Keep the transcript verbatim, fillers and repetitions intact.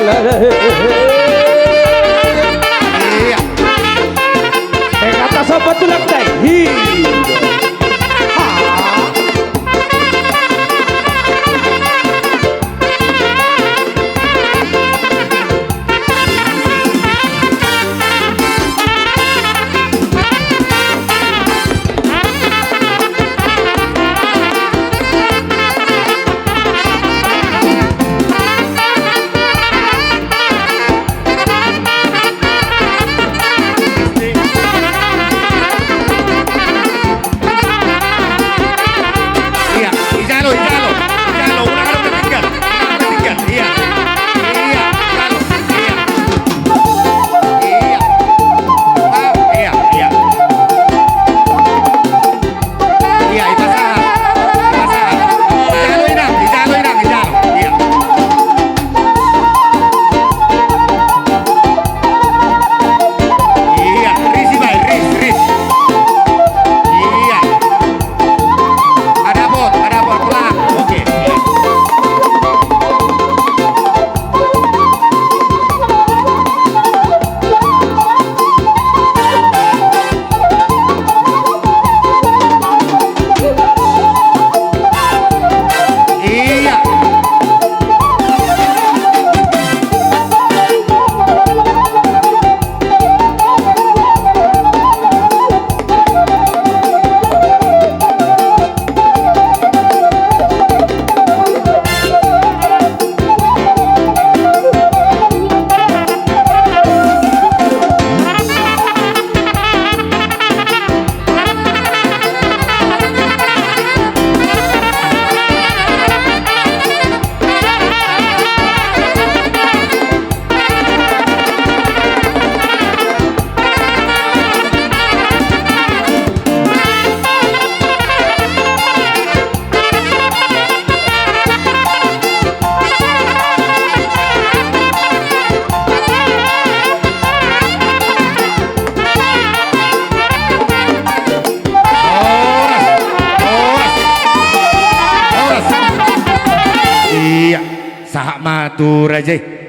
Iya. Eh, kata sobat tulang tai. Hi. Ha. Iya, ijalo, ijalo, ijalo, unang adong na tinggal, unang adong na tinggal, iya, iya, ijalo, iya, iya, ah, iya, iya, iya, ipasahat, ipasahat, ijalo inang, ijalo inang, ijalo, iya. Iya, ris iba i, ris, ris. Iya. Nga dapot, nga dapot, ulang. Oke. Iya. Horas, horas, horas. Iya, sahat ma tu raja i.